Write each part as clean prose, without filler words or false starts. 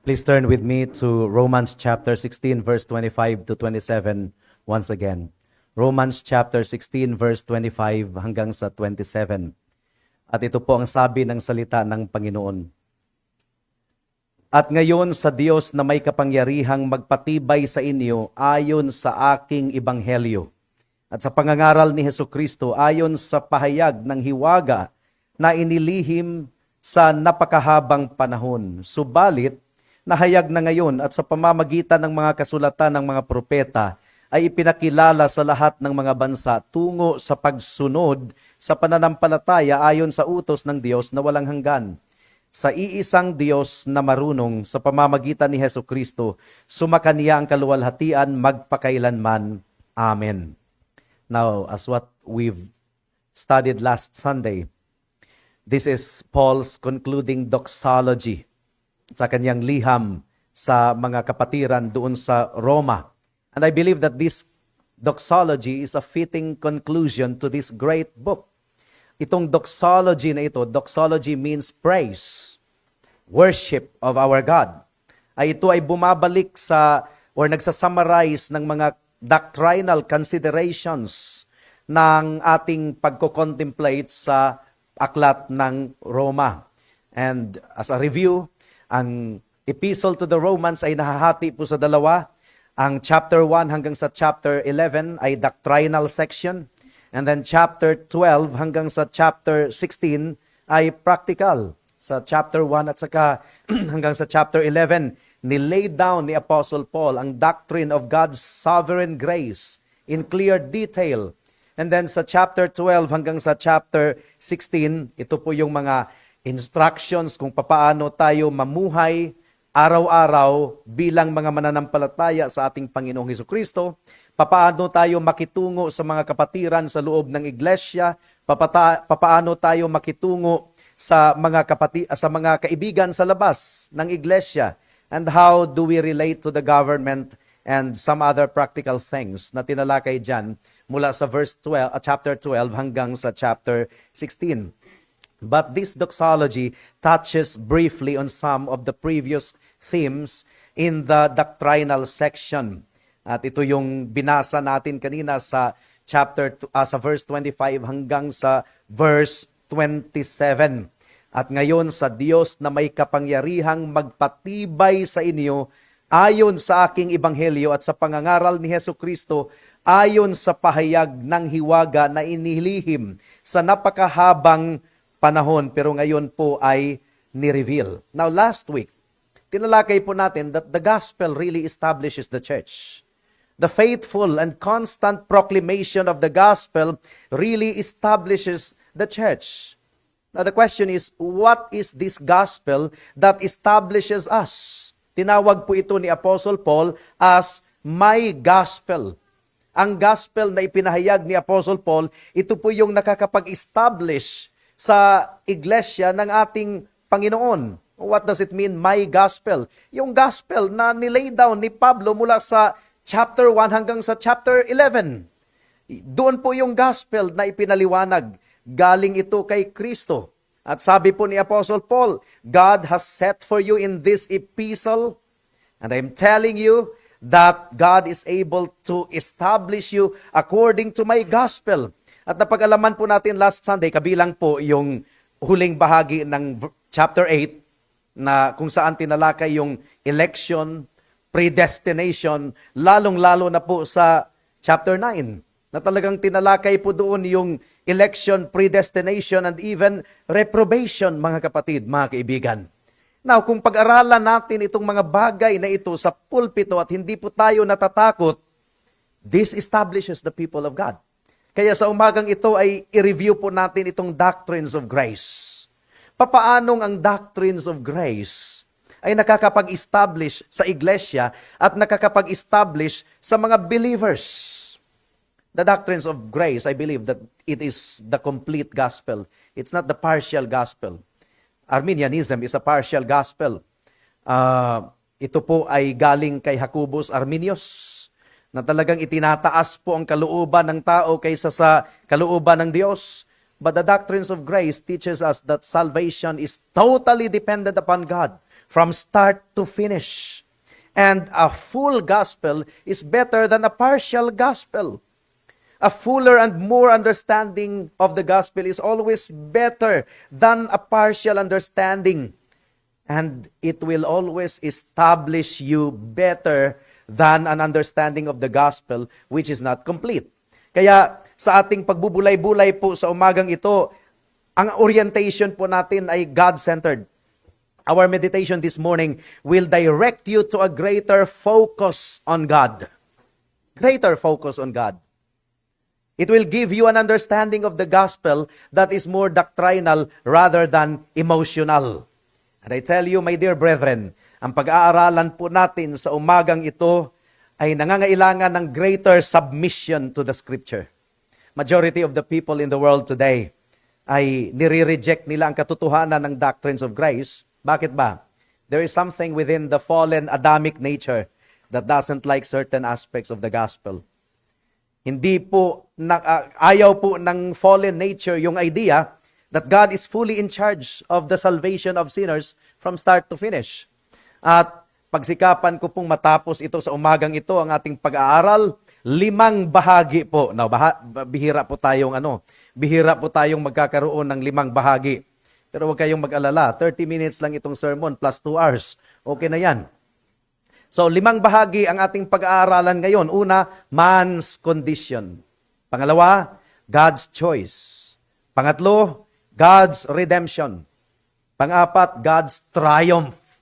Please turn with me to Romans chapter 16, verse 25 to 27 once again. Romans chapter 16, verse 25 hanggang sa 27. At ito po ang sabi ng salita ng Panginoon. At ngayon sa Diyos na may kapangyarihang magpatibay sa inyo ayon sa aking ebanghelyo. At sa pangangaral ni Hesukristo ayon sa pahayag ng hiwaga na inilihim sa napakahabang panahon. Subalit, nahayag na ngayon at sa pamamagitan ng mga kasulatan ng mga propeta ay ipinakilala sa lahat ng mga bansa tungo sa pagsunod sa pananampalataya ayon sa utos ng Diyos na walang hanggan. Sa iisang Diyos na marunong sa pamamagitan ni Hesukristo, sumakaniya ang kaluwalhatian magpakailanman. Amen. Now, as what we've studied last Sunday, this is Paul's concluding doxology sa kanyang liham sa mga kapatiran doon sa Roma. And I believe that this doxology is a fitting conclusion to this great book. Itong doxology na ito, doxology means praise, worship of our God. Ito ay bumabalik sa or nagsasummarize ng mga doctrinal considerations ng ating pagko-contemplate sa aklat ng Roma. And as a review, ang Epistle to the Romans ay nahahati po sa dalawa. Ang chapter 1 hanggang sa chapter 11 ay doctrinal section. And then chapter 12 hanggang sa chapter 16 ay practical. Sa chapter 1 at saka hanggang sa chapter 11, nilay down ni Apostle Paul ang doctrine of God's sovereign grace in clear detail. And then sa chapter 12 hanggang sa chapter 16, ito po yung mga instructions kung papaano tayo mamuhay araw-araw bilang mga mananampalataya sa ating Panginoong Hesukristo, papaano tayo makitungo sa mga kapatiran sa loob ng iglesia, papaano tayo makitungo sa mga kaibigan sa labas ng iglesia, and how do we relate to the government and some other practical things na tinalakay dyan mula sa chapter 12 hanggang sa chapter 16. But this doxology touches briefly on some of the previous themes in the doctrinal section. At ito yung binasa natin kanina sa sa verse 25 hanggang sa verse 27. At ngayon sa Diyos na may kapangyarihang magpatibay sa inyo ayon sa aking ebanghelyo at sa pangangaral ni Hesukristo ayon sa pahayag ng hiwaga na inilihim sa napakahabang panahon pero ngayon po ay ni-reveal. Now last week, tinalakay po natin that the gospel really establishes the church. The faithful and constant proclamation of the gospel really establishes the church. Now the question is, what is this gospel that establishes us? Tinawag po ito ni Apostle Paul as my gospel. Ang gospel na ipinahayag ni Apostle Paul, ito po yung nakakapag-establish sa iglesia ng ating Panginoon. What does it mean, my gospel? Yung gospel na nilay down ni Pablo mula sa chapter 1 hanggang sa chapter 11. Doon po yung gospel na ipinaliwanag. Galing ito kay Kristo. At sabi po ni Apostle Paul, God has set for you in this epistle, and I'm telling you that God is able to establish you according to my gospel. At napag-alaman po natin last Sunday, kabilang po yung huling bahagi ng chapter 8 na kung saan tinalakay yung election, predestination, lalong-lalo na po sa chapter 9 na talagang tinalakay po doon yung election, predestination, and even reprobation, mga kapatid, mga kaibigan. Now, kung pag-aralan natin itong mga bagay na ito sa pulpito at hindi po tayo natatakot, this establishes the people of God. Kaya sa umagang ito ay i-review po natin itong doctrines of grace. Papaanong ang doctrines of grace ay nakakapag-establish sa iglesia at nakakapag-establish sa mga believers. The doctrines of grace, I believe that it is the complete gospel. It's not the partial gospel. Arminianism is a partial gospel. Ito po ay galing kay Jacobus Arminius, na talagang itinataas po ang kalooban ng tao kaysa sa kalooban ng Diyos. But the doctrines of grace teaches us that salvation is totally dependent upon God. from start to finish. And a full gospel is better than a partial gospel. A fuller and more understanding of the gospel is always better than a partial understanding. And it will always establish you better than an understanding of the gospel which is not complete. Kaya sa ating pagbubulay-bulay po sa umagang ito, ang orientation po natin ay God-centered. Our meditation this morning will direct you to a greater focus on God. Greater focus on God. It will give you an understanding of the gospel that is more doctrinal rather than emotional. And I tell you, my dear brethren, ang pag-aaralan po natin sa umagang ito ay nangangailangan ng greater submission to the Scripture. Majority of the people in the world today ay nire-reject nila ang katotohanan ng doctrines of grace. Bakit ba? There is something within the fallen Adamic nature that doesn't like certain aspects of the gospel. Hindi po, ayaw po ng fallen nature yung idea that God is fully in charge of the salvation of sinners from start to finish. At pagsikapan ko pong matapos ito sa umagang ito, ang ating pag-aaral, 5 bahagi po. Now, bihira po tayong magkakaroon ng 5 bahagi. Pero huwag kayong mag-alala, 30 minutes lang itong sermon plus 2 hours. Okay na yan. So, 5 bahagi ang ating pag-aaralan ngayon. Una, man's condition. Pangalawa, God's choice. Pangatlo, God's redemption. Pang-apat, God's triumph.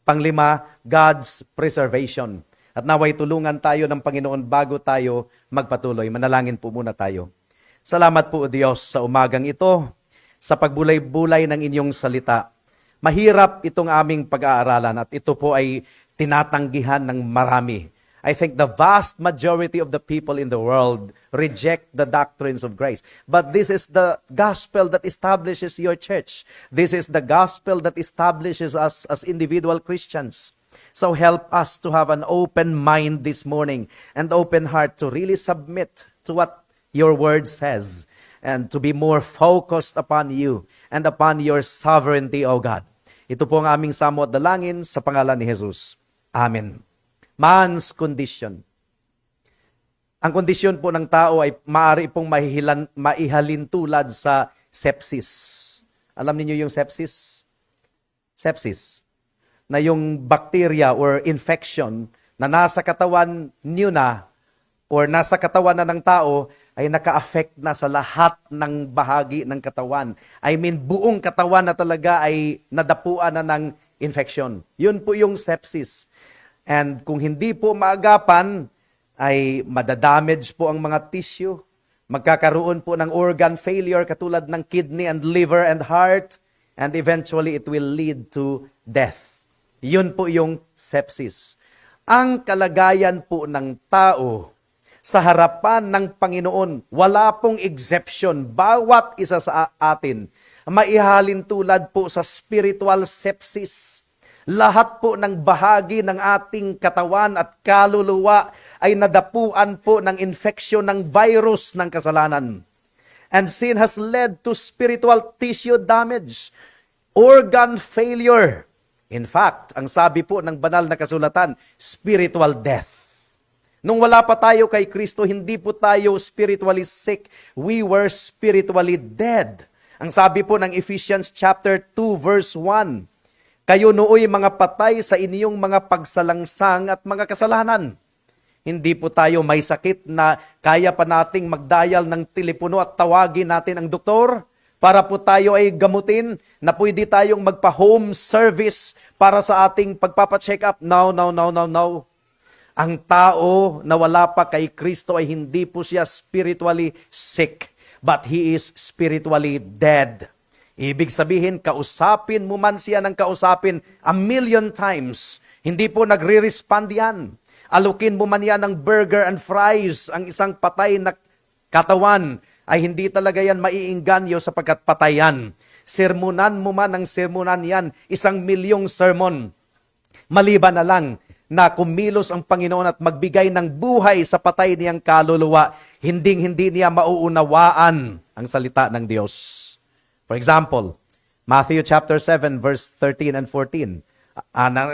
Panglima, God's preservation. At naway tulungan tayo ng Panginoon bago tayo magpatuloy. Manalangin po muna tayo. Salamat po, Diyos, sa umagang ito, sa pagbulay-bulay ng inyong salita. Mahirap itong aming pag-aaralan at ito po ay tinatanggihan ng marami. I think the vast majority of the people in the world reject the doctrines of grace. But this is the gospel that establishes your church. This is the gospel that establishes us as individual Christians. So help us to have an open mind this morning and open heart to really submit to what your word says and to be more focused upon you and upon your sovereignty, O God. Ito po ang aming samo at dalangin sa pangalan ni Jesus. Amen. Man's condition. Ang kondisyon po ng tao ay maaari pong maihalin tulad sa sepsis. Alam niyo yung sepsis? Sepsis. Na yung bacteria or infection na nasa katawan niyo na or nasa katawan na ng tao ay naka-affect na sa lahat ng bahagi ng katawan. I mean, buong katawan na talaga ay nadapuan na ng infection. Yun po yung sepsis. And kung hindi po maagapan, ay madadamage po ang mga tissue. Magkakaroon po ng organ failure katulad ng kidney and liver and heart. And eventually, it will lead to death. Yun po yung sepsis. Ang kalagayan po ng tao sa harapan ng Panginoon, wala pong exception. Bawat isa sa atin, maihalin tulad po sa spiritual sepsis. Lahat po ng bahagi ng ating katawan at kaluluwa ay nadapuan po ng infeksyon ng virus ng kasalanan. And sin has led to spiritual tissue damage, organ failure. In fact, ang sabi po ng banal na kasulatan, spiritual death. Nung wala pa tayo kay Kristo, hindi po tayo spiritually sick. We were spiritually dead. Ang sabi po ng Ephesians chapter 2 verse 1, kayo nooy mga patay sa inyong mga pagsalangsang at mga kasalanan. Hindi po tayo may sakit na kaya pa nating magdial ng telepono at tawagin natin ang doktor para po tayo ay gamutin, na pwede tayong magpa-home service para sa ating pagpapacheck up. No. Ang tao na wala pa kay Kristo ay hindi po siya spiritually sick, but he is spiritually dead. Ibig sabihin, kausapin mo man siya ng kausapin 1,000,000 times, hindi po nagre-respond yan. Alukin mo man yan ng burger and fries, ang isang patay na katawan, ay hindi talaga yan maiinganyo sapagkat patayan. Sermonan mo man ng sermonan yan, 1,000,000 sermon. Maliban na lang na kumilos ang Panginoon at magbigay ng buhay sa patay niyang kaluluwa, hindi niya mauunawaan ang salita ng Diyos. For example, Matthew chapter 7 verse 13 and 14.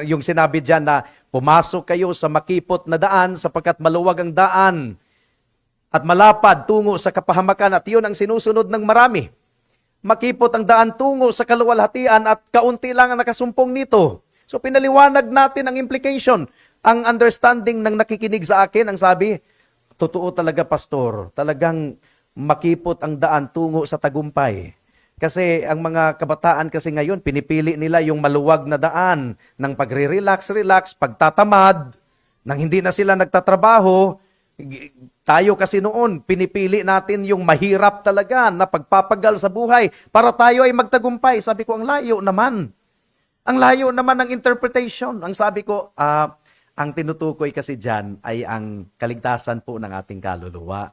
Yung sinabi dyan na pumasok kayo sa makipot na daan sapagkat maluwag ang daan at malapad tungo sa kapahamakan at yun ang sinusunod ng marami. Makipot ang daan tungo sa kaluwalhatian at kaunti lang ang nakasumpong nito. So pinaliwanag natin ang implication, ang understanding ng nakikinig sa akin, ang sabi, totoo talaga pastor, talagang makipot ang daan tungo sa tagumpay. Kasi ang mga kabataan kasi ngayon, pinipili nila yung maluwag na daan ng pagre-relax, pagtatamad, nang hindi na sila nagtatrabaho. Tayo kasi noon, pinipili natin yung mahirap talaga na pagpapagal sa buhay para tayo ay magtagumpay. Sabi ko, ang layo naman. Ang layo naman ng interpretation. Ang sabi ko, ang tinutukoy kasi dyan ay ang kaligtasan po ng ating kaluluwa.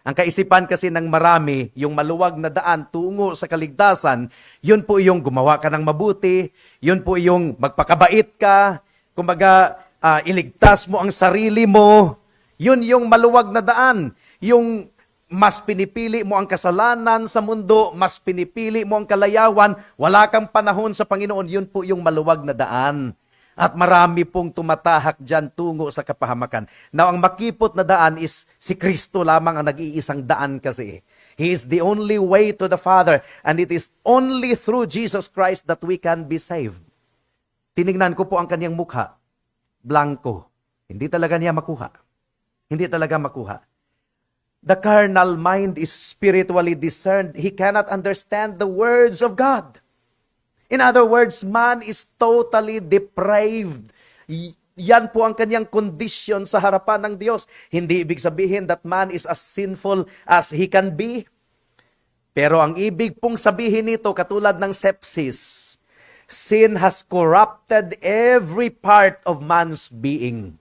Ang kaisipan kasi ng marami, yung maluwag na daan tungo sa kaligtasan, yun po yung gumawa ka ng mabuti, yun po yung magpakabait ka, kumbaga iligtas mo ang sarili mo, yun yung maluwag na daan. Yung mas pinipili mo ang kasalanan sa mundo, mas pinipili mo ang kalayawan, wala kang panahon sa Panginoon, yun po yung maluwag na daan. At marami pong tumatahak dyan tungo sa kapahamakan. Now, ang makipot na daan is si Kristo lamang ang nag-iisang daan kasi. He is the only way to the Father and it is only through Jesus Christ that we can be saved. Tinignan ko po ang kanyang mukha. Blanco. Hindi talaga niya makuha. Hindi talaga makuha. The carnal mind is spiritually discerned. He cannot understand the words of God. In other words, man is totally depraved. Yan po ang kanyang condition sa harapan ng Diyos. Hindi ibig sabihin that man is as sinful as he can be. Pero ang ibig pong sabihin nito, katulad ng sepsis, sin has corrupted every part of man's being.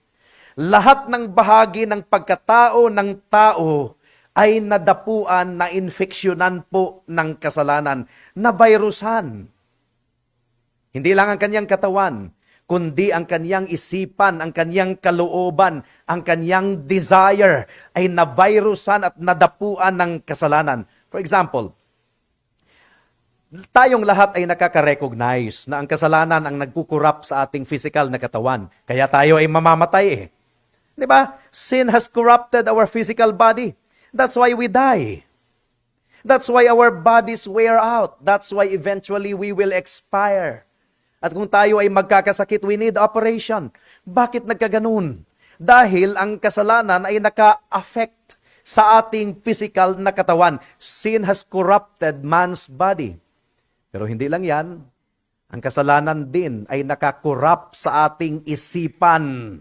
Lahat ng bahagi ng pagkatao ng tao ay nadapuan, na infeksyonan po ng kasalanan, na virusan. Hindi lang ang kanyang katawan, kundi ang kanyang isipan, ang kanyang kalooban, ang kanyang desire ay na-virusan at nadapuan ng kasalanan. For example, tayong lahat ay nakaka-recognize na ang kasalanan ang nagkukurap sa ating physical na katawan. Kaya tayo ay mamamatay eh. Di ba? Sin has corrupted our physical body. That's why we die. That's why our bodies wear out. That's why eventually we will expire. At kung tayo ay magkakasakit, we need operation. Bakit nagkaganon? Dahil ang kasalanan ay naka-affect sa ating physical na katawan. Sin has corrupted man's body. Pero hindi lang yan. Ang kasalanan din ay nakakorrupt sa ating isipan.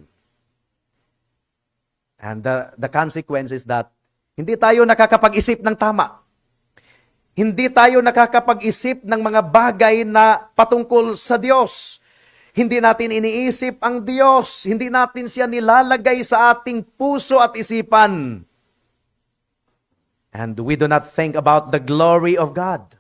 And the consequence is that hindi tayo nakakapag-isip ng tama. Hindi tayo nakakapag-isip ng mga bagay na patungkol sa Diyos. Hindi natin iniisip ang Diyos. Hindi natin siya nilalagay sa ating puso at isipan. And we do not think about the glory of God.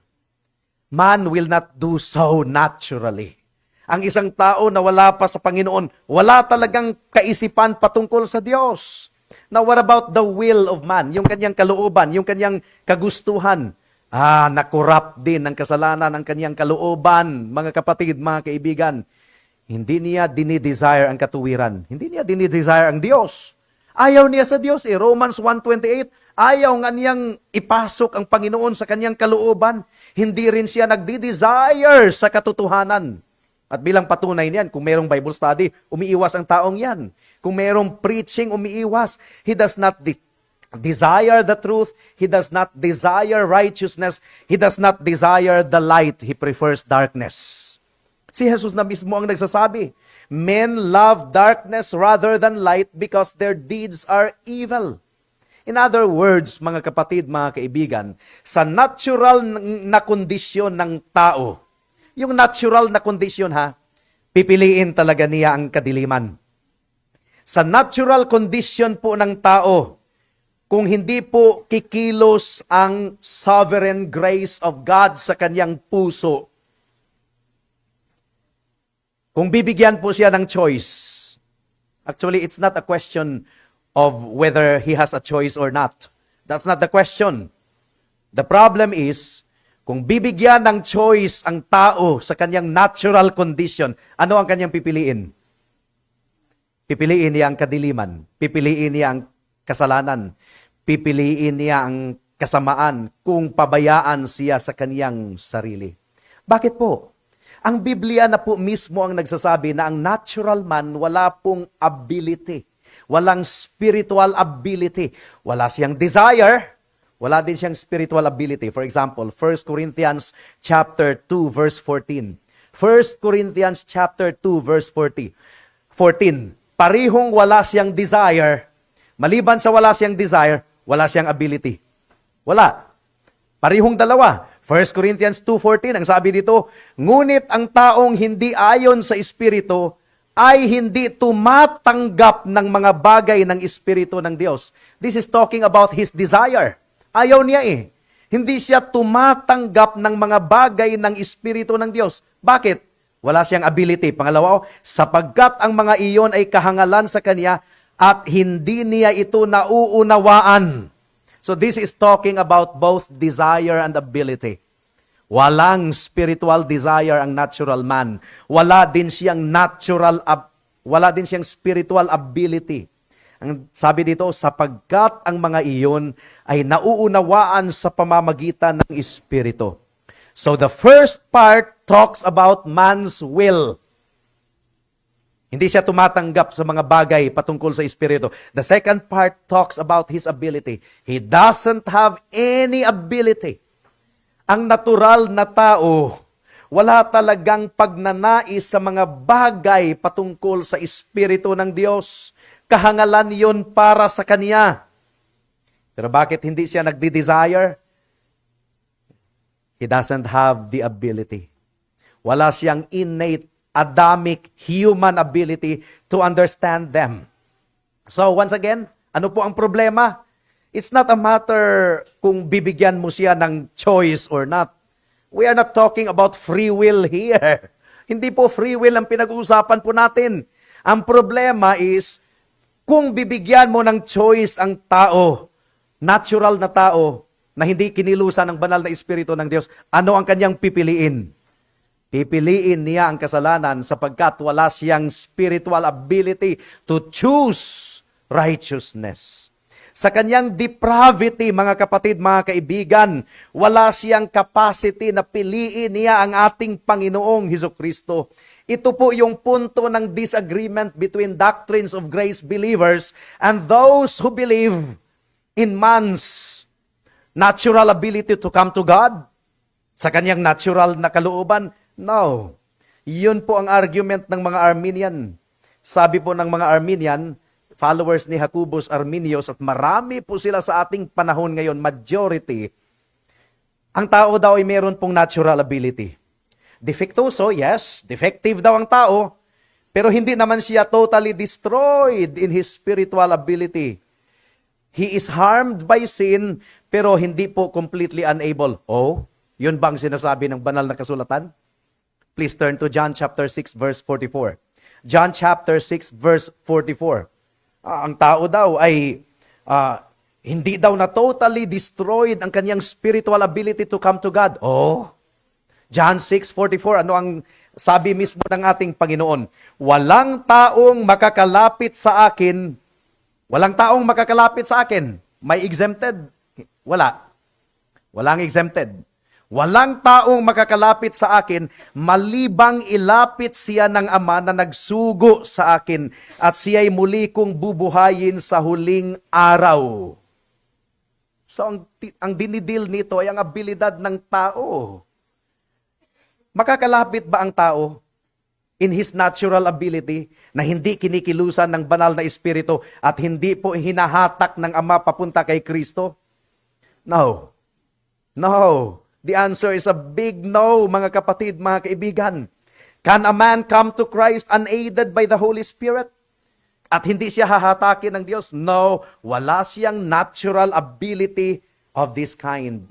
Man will not do so naturally. Ang isang tao na wala pa sa Panginoon, wala talagang kaisipan patungkol sa Diyos. Now, what about the will of man? Yung kanyang kalooban, yung kanyang kagustuhan. Nakorrupt din ng kasalanan ang kanyang kalooban, mga kapatid, mga kaibigan. Hindi niya dinidesire ang katuwiran. Hindi niya dinidesire ang Diyos. Ayaw niya sa Diyos. Romans 1:28, ayaw nga niyang ipasok ang Panginoon sa kanyang kalooban. Hindi rin siya nagdi-desire sa katotohanan. At bilang patunay niyan, kung mayroong Bible study, umiiwas ang taong yan. Kung mayroong preaching, umiiwas. He does not desire the truth. He does not desire righteousness. He does not desire the light. He prefers darkness. Si Jesus na mismo ang nagsasabi, men love darkness rather than light because their deeds are evil. In other words, mga kapatid, mga kaibigan, sa natural na kondisyon ng tao, yung natural na kondisyon pipiliin talaga niya ang kadiliman. Sa natural condition po ng tao, kung hindi po kikilos ang sovereign grace of God sa kanyang puso, kung bibigyan po siya ng choice, actually, it's not a question of whether he has a choice or not. That's not the question. The problem is, Kung bibigyan ng choice ang tao sa kanyang natural condition, ano ang kanyang pipiliin? Pipiliin niya ang kadiliman. Pipiliin niya ang kasalanan. Pipiliin niya ang kasamaan kung pabayaan siya sa kanyang sarili. Bakit po? Ang Biblia na po mismo ang nagsasabi na ang natural man wala pong ability. Walang spiritual ability. Wala siyang desire. Wala din siyang spiritual ability. For example, 1 Corinthians chapter 2 verse 14. 1 Corinthians chapter 2 verse 14. Parihong wala siyang desire. Maliban sa wala siyang desire, wala siyang ability. Wala. Parihong dalawa. 1 Corinthians 2:14, ang sabi dito, ngunit ang taong hindi ayon sa Espiritu ay hindi tumatanggap ng mga bagay ng Espiritu ng Diyos. This is talking about his desire. Ayaw niya eh. Hindi siya tumatanggap ng mga bagay ng Espiritu ng Diyos. Bakit? Wala siyang ability. Pangalawa, sapagkat ang mga iyon ay kahangalan sa kanya at hindi niya ito nauunawaan. So this is talking about both desire and ability. Walang spiritual desire ang natural man. Wala din siyang spiritual ability. Ang sabi dito, sapagkat ang mga iyon ay nauunawaan sa pamamagitan ng Espiritu. So the first part talks about man's will. Hindi siya tumatanggap sa mga bagay patungkol sa Espiritu. The second part talks about his ability. He doesn't have any ability. Ang natural na tao, wala talagang pagnanais sa mga bagay patungkol sa Espiritu ng Diyos. Kahangalan yon para sa kanya. Pero bakit hindi siya nagdi-desire? He doesn't have the ability. Wala siyang innate, Adamic, human ability to understand them. So once again, ano po ang problema? It's not a matter kung bibigyan mo siya ng choice or not. We are not talking about free will here. Hindi po free will ang pinag-uusapan po natin. Ang problema is, kung bibigyan mo ng choice ang tao, natural na tao, na hindi kinilusan ng banal na Espiritu ng Diyos, ano ang kanyang pipiliin? Pipiliin niya ang kasalanan sapagkat wala siyang spiritual ability to choose righteousness. Sa kanyang depravity, mga kapatid, mga kaibigan, wala siyang capacity na piliin niya ang ating Panginoong Hesukristo. Ito po yung punto ng disagreement between doctrines of grace believers and those who believe in man's natural ability to come to God. Sa kanyang natural na kalooban, no. Yun po ang argument ng mga Arminian. Sabi po ng mga Arminian, followers ni Jacobus Arminius, at marami po sila sa ating panahon ngayon, majority, ang tao daw ay meron pong natural ability. Defectuoso, yes, defective daw ang tao, pero hindi naman siya totally destroyed in his spiritual ability. He is harmed by sin, pero hindi po completely unable. Oh, yun bang sinasabi ng banal na kasulatan? Please turn to John chapter 6 verse 44. John chapter 6 verse 44. Ang tao daw ay hindi daw na totally destroyed ang kanyang spiritual ability to come to God. Oh, John 6:44, ano ang sabi mismo ng ating Panginoon? Walang taong makakalapit sa akin. Walang taong makakalapit sa akin. May exempted? Wala. Walang exempted. Walang taong makakalapit sa akin malibang ilapit siya ng Ama na nagsugo sa akin at siya'y muli kong bubuhayin sa huling araw. So ang dinidil nito ay ang abilidad ng tao. Makakalapit ba ang tao in his natural ability na hindi kinikilusan ng banal na Espiritu at hindi po hinahatak ng Ama papunta kay Kristo? No. No. The answer is a big no, mga kapatid, mga kaibigan. Can a man come to Christ unaided by the Holy Spirit? At hindi siya hahatakin ng Diyos? No. Wala siyang natural ability of this kind.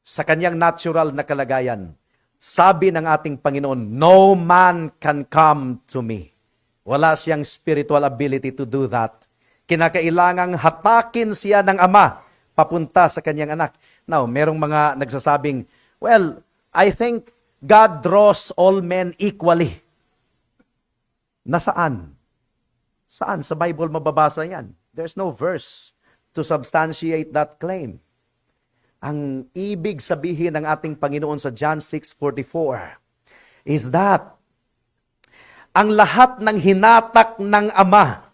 Sa kanyang natural na kalagayan, sabi ng ating Panginoon, no man can come to me. Wala siyang spiritual ability to do that. Kinakailangang hatakin siya ng Ama papunta sa kanyang anak. Now, merong mga nagsasabing, well, I think God draws all men equally. Nasaan? Saan? Sa Bible mababasa yan. There's no verse to substantiate that claim. Ang ibig sabihin ng ating Panginoon sa John 6:44 is that ang lahat ng hinatak ng Ama,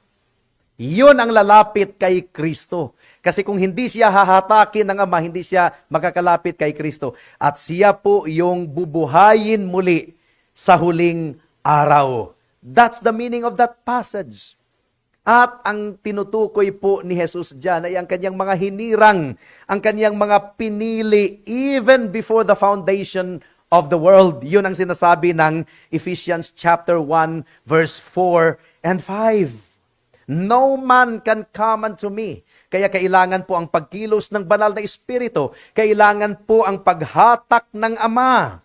yun ang lalapit kay Kristo. Kasi kung hindi siya hahatakin ng Ama, hindi siya makakalapit kay Kristo. At siya po yung bubuhayin muli sa huling araw. That's the meaning of that passage. At ang tinutukoy po ni Jesus dyan ay ang kanyang mga hinirang, ang kanyang mga pinili even before the foundation of the world. Yun ang sinasabi ng Ephesians chapter 1 verse 4 and 5. No man can come unto me. Kaya kailangan po ang pagkilos ng banal na Espiritu. Kailangan po ang paghatak ng Ama.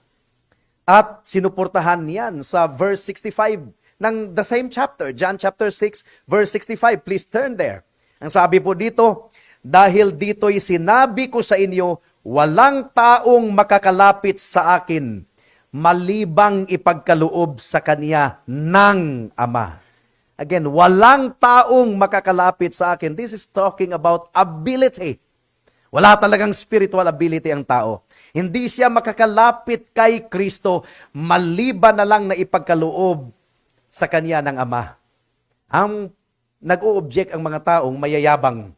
At sinuportahan yan sa verse 65 ng the same chapter, John chapter 6, verse 65. Please turn there. Ang sabi po dito, dahil dito'y sinabi ko sa inyo, walang taong makakalapit sa akin, malibang ipagkaloob sa Kanya ng Ama. Again, walang taong makakalapit sa akin. This is talking about ability. Wala talagang spiritual ability ang tao. Hindi siya makakalapit kay Kristo, maliban na lang na ipagkaloob sa Kanya ng Ama. Ang nag-o-object ang mga taong mayayabang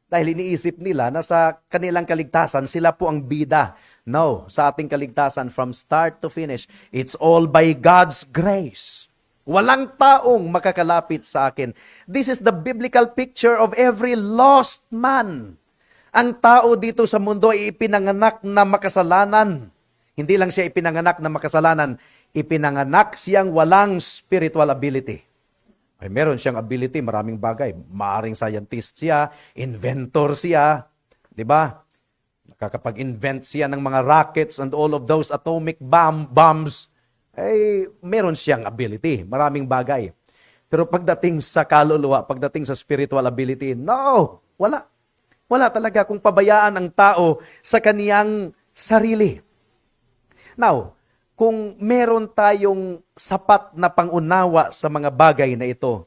dahil iniisip nila na sa kanilang kaligtasan, sila po ang bida. No, sa ating kaligtasan from start to finish, it's all by God's grace. Walang taong makakalapit sa akin. This is the biblical picture of every lost man. Ang tao dito sa mundo ay ipinanganak na makasalanan. Hindi lang siya ipinanganak na makasalanan, ipinanganak siyang walang spiritual ability. Ay, meron siyang ability, maraming bagay. Maaring scientist siya, inventor siya, di ba? Nakakapag-invent siya ng mga rockets and all of those atomic bombs. Ay, meron siyang ability, maraming bagay. Pero pagdating sa kaluluwa, pagdating sa spiritual ability, no, wala. Wala talaga kung pabayaan ang tao sa kaniyang sarili. Now, kung meron tayong sapat na pangunawa sa mga bagay na ito,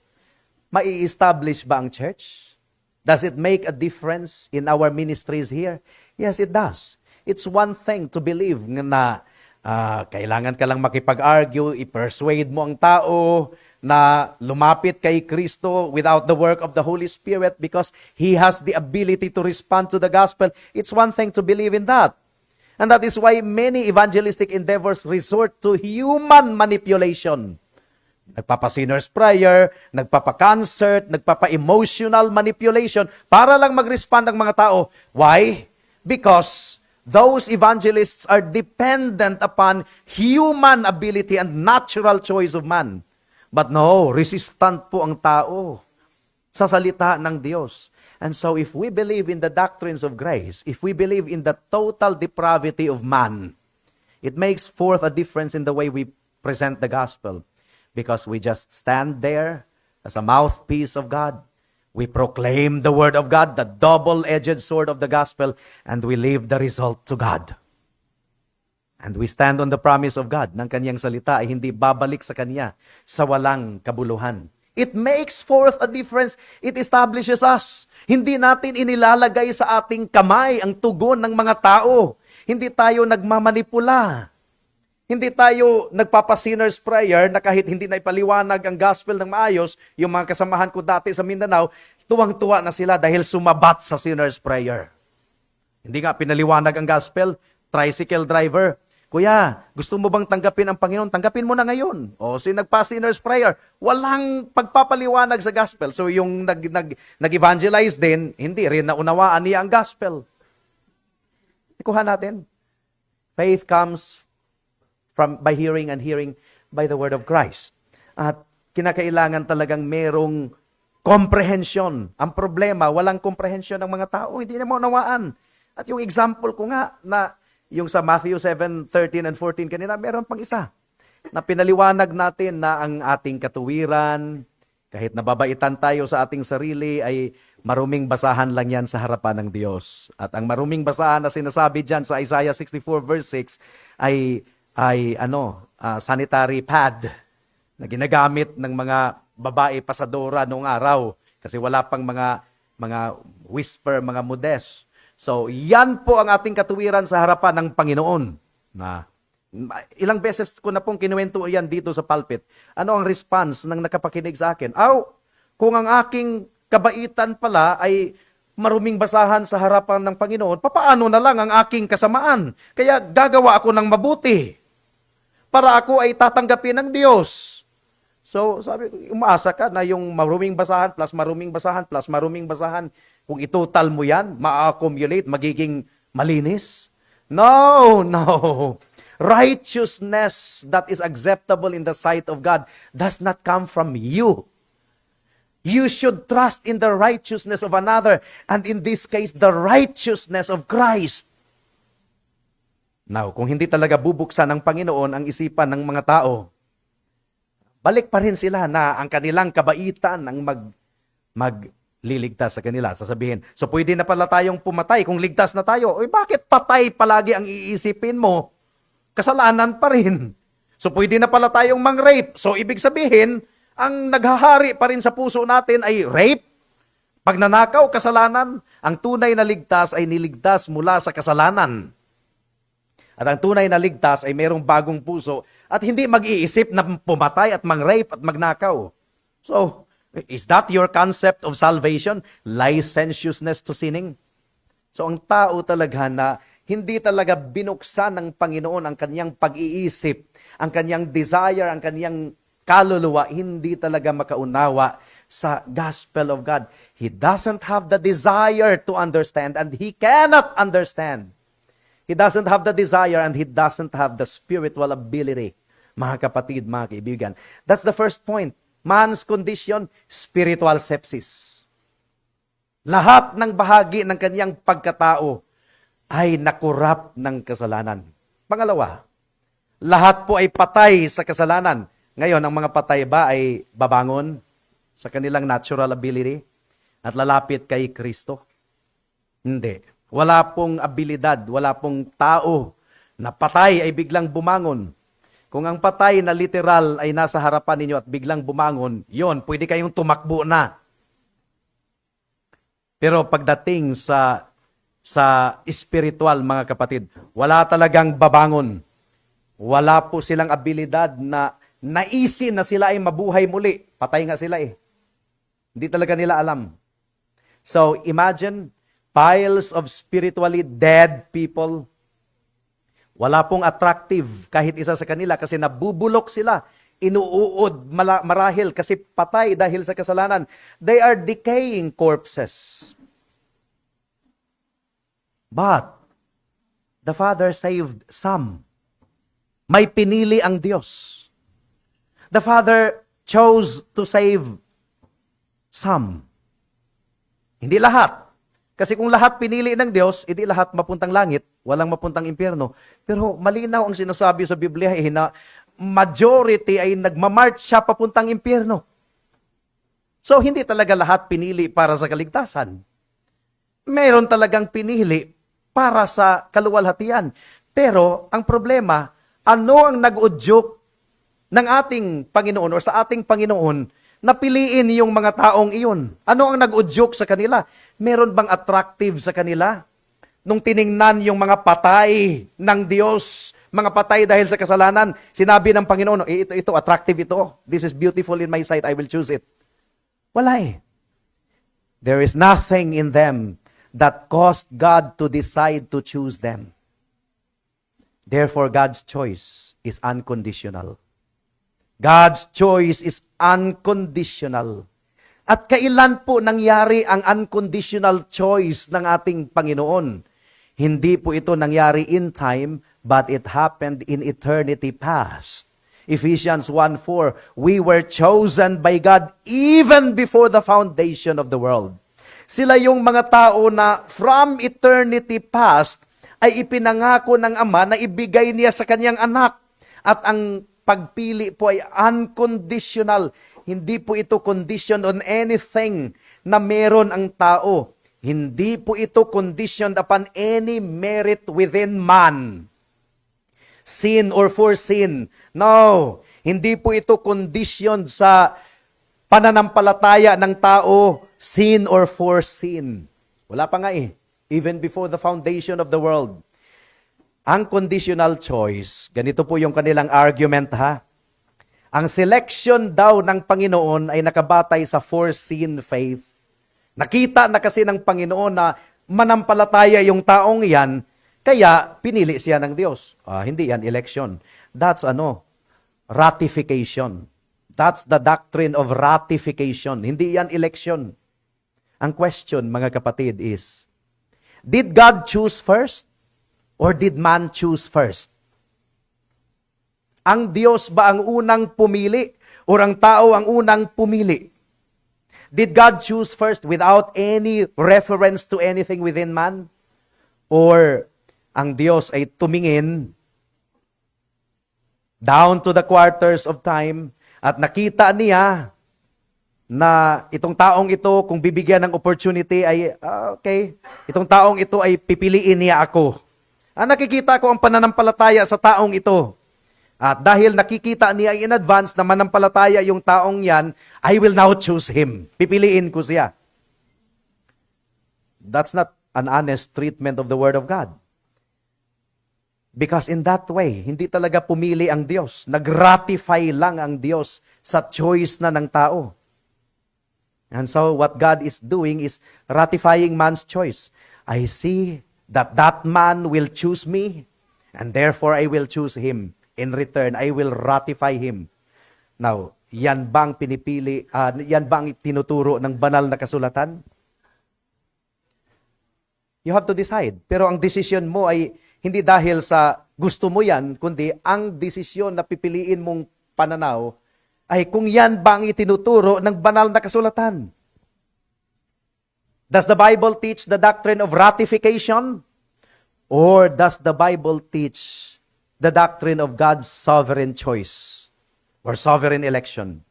mai-establish ba ang church? Does it make a difference in our ministries here? Yes, it does. It's one thing to believe na kailangan ka lang makipag-argue, i-persuade mo ang tao na lumapit kay Kristo without the work of the Holy Spirit because He has the ability to respond to the gospel. It's one thing to believe in that. And that is why many evangelistic endeavors resort to human manipulation. Nagpapa-sinner's prayer, nagpapa-concert, nagpapa-emotional manipulation para lang mag-respond ang mga tao. Why? Because those evangelists are dependent upon human ability and natural choice of man. But no, resistant po ang tao sa salita ng Diyos. And so if we believe in the doctrines of grace, if we believe in the total depravity of man, it makes forth a difference in the way we present the gospel. Because we just stand there as a mouthpiece of God. We proclaim the word of God, the double-edged sword of the gospel, and we leave the result to God. And we stand on the promise of God ng Kanyang salita ay hindi babalik sa Kanya sa walang kabuluhan. It makes forth a difference. It establishes us. Hindi natin inilalagay sa ating kamay ang tugon ng mga tao. Hindi tayo nagmamanipula. Hindi tayo nagpapa-sinner's prayer na kahit hindi na ipaliwanag ang gospel ng maayos, yung mga kasamahan ko dati sa Mindanao, tuwang-tuwa na sila dahil sumabat sa sinner's prayer. Hindi nga pinaliwanag ang gospel, tricycle driver. Kuya, gusto mo bang tanggapin ang Panginoon? Tanggapin mo na ngayon. O nagpa-sinner's prayer, walang pagpapaliwanag sa gospel. So yung nag-evangelize din, hindi rin naunawaan niya ang gospel. Ikuha natin. Faith comes by hearing and hearing by the word of Christ. At kinakailangan talagang merong comprehension. Ang problema, walang comprehension ng mga tao. Hindi na maunawaan. At yung example ko nga na yung sa Matthew 7:13 and 14 kanina, meron pang isa na pinaliwanag natin na ang ating katuwiran, Kahit nababaitan tayo sa ating sarili, ay maruming basahan lang yan sa harapan ng Diyos. At ang maruming basahan na sinasabi dyan sa Isaiah 64 verse 6 ay sanitary pad na ginagamit ng mga babae pasadora noong araw. Kasi wala pang mga whisper, mga modest. So, yan po ang ating katuwiran sa harapan ng Panginoon. Na ilang beses ko na pong kinuwento yan dito sa pulpit. Ano ang response ng nakapakinig sa akin? Kung ang aking kabaitan pala ay maruming basahan sa harapan ng Panginoon, papaano na lang ang aking kasamaan? Kaya gagawa ako ng mabuti para ako ay tatanggapin ng Diyos. So, sabi ko, umaasa ka na yung maruming basahan plus maruming basahan plus maruming basahan, kung itotal mo yan, ma-accumulate, magiging malinis? No. Righteousness that is acceptable in the sight of God does not come from you. You should trust in the righteousness of another, and in this case, the righteousness of Christ. Now, kung hindi talaga bubuksan ng Panginoon ang isipan ng mga tao, balik pa rin sila na ang kanilang kabaitan ang magliligtas sa kanila. Sasabihin, so pwede na pala tayong pumatay kung ligtas na tayo. Bakit patay palagi ang iisipin mo? Kasalanan pa rin. So pwede na pala tayong mang-rape. So ibig sabihin, ang naghahari pa rin sa puso natin ay rape, pagnanakaw, kasalanan. Ang tunay na ligtas ay niligtas mula sa kasalanan. At ang tunay na ligtas ay mayroong bagong puso at hindi mag-iisip na pumatay at mang-rape at magnakaw. So, is that your concept of salvation? Licentiousness to sinning? So, ang tao talaga na hindi talaga binuksan ng Panginoon ang kanyang pag-iisip, ang kanyang desire, ang kanyang kaluluwa, hindi talaga makaunawa sa gospel of God. He doesn't have the desire to understand and he cannot understand. He doesn't have the desire and he doesn't have the spiritual ability. Mga kapatid, mga kaibigan. That's the first point. Man's condition, spiritual sepsis. Lahat ng bahagi ng kanyang pagkatao ay nakurap ng kasalanan. Pangalawa, lahat po ay patay sa kasalanan. Ngayon, ang mga patay ba ay babangon sa kanilang natural ability at lalapit kay Kristo? Hindi. Wala pong abilidad, wala pong tao na patay ay biglang bumangon. Kung ang patay na literal ay nasa harapan ninyo at biglang bumangon, yon, pwede kayong tumakbo na. Pero pagdating sa spiritual, mga kapatid, wala talagang babangon. Wala po silang abilidad na naisin na sila ay mabuhay muli. Patay nga sila eh. Hindi talaga nila alam. So, imagine piles of spiritually dead people. Wala pong attractive kahit isa sa kanila kasi nabubulok sila. Inuuod marahil kasi patay dahil sa kasalanan. They are decaying corpses. But, the Father saved some. May pinili ang Diyos. The Father chose to save some. Hindi lahat. Kasi kung lahat pinili ng Diyos, hindi lahat mapuntang langit, walang mapuntang impyerno. Pero malinaw ang sinasabi sa Biblia na majority ay nagmamarch siya papuntang impyerno. So, hindi talaga lahat pinili para sa kaligtasan. Meron talagang pinili para sa kaluwalhatian. Pero, ang problema, ano ang nag-udyok ng ating Panginoon o sa ating Panginoon na piliin yung mga taong iyon? Ano ang nag-udyok sa kanila? Meron bang attractive sa kanila? Nung tiningnan yung mga patay ng Diyos, mga patay dahil sa kasalanan, sinabi ng Panginoon, ito, attractive ito. This is beautiful in my sight, I will choose it. Wala eh. There is nothing in them that caused God to decide to choose them. Therefore, God's choice is unconditional. God's choice is unconditional. At kailan po nangyari ang unconditional choice ng ating Panginoon? Hindi po ito nangyari in time, but it happened in eternity past. Ephesians 1:4, we were chosen by God even before the foundation of the world. Sila yung mga tao na from eternity past ay ipinangako ng Ama na ibigay niya sa kanyang anak. At ang pagpili po ay unconditional. hindi po ito conditioned on anything na meron ang tao. Hindi po ito conditioned upon any merit within man. Sin or for sin. No, hindi po ito conditioned sa pananampalataya ng tao, sin or for sin. Wala pa nga eh. Even before the foundation of the world. Ang conditional choice, ganito po yung kanilang argument ha. Ang selection daw ng Panginoon ay nakabatay sa foreseen faith. Nakita na kasi ng Panginoon na manampalataya yung taong yan, kaya pinili siya ng Diyos. Hindi yan election. That's ratification. That's the doctrine of ratification. Hindi yan election. Ang question, mga kapatid, is, did God choose first or did man choose first? Ang Diyos ba ang unang pumili o ang tao ang unang pumili? Did God choose first without any reference to anything within man? Or ang Diyos ay tumingin down to the quarters of time at nakita niya na itong taong ito, kung bibigyan ng opportunity ay, okay, itong taong ito ay pipiliin niya ako. Nakikita ko ang pananampalataya sa taong ito. At dahil nakikita niya in advance na manampalataya yung taong yan, I will now choose him. Pipiliin ko siya. That's not an honest treatment of the Word of God. Because in that way, hindi talaga pumili ang Diyos. Nag-ratify lang ang Diyos sa choice na ng tao. And so what God is doing is ratifying man's choice. I see that that man will choose me, and therefore I will choose him. In return, I will ratify him. Now, yan bang pinipili, yan bang tinuturo ng banal na kasulatan? You have to decide. Pero ang decision mo ay hindi dahil sa gusto mo yan, kundi ang desisyon na pipiliin mong pananaw ay kung yan bang itinuturo ng banal na kasulatan. Does the Bible teach the doctrine of ratification? Or does the Bible teach the doctrine of God's sovereign choice or sovereign election?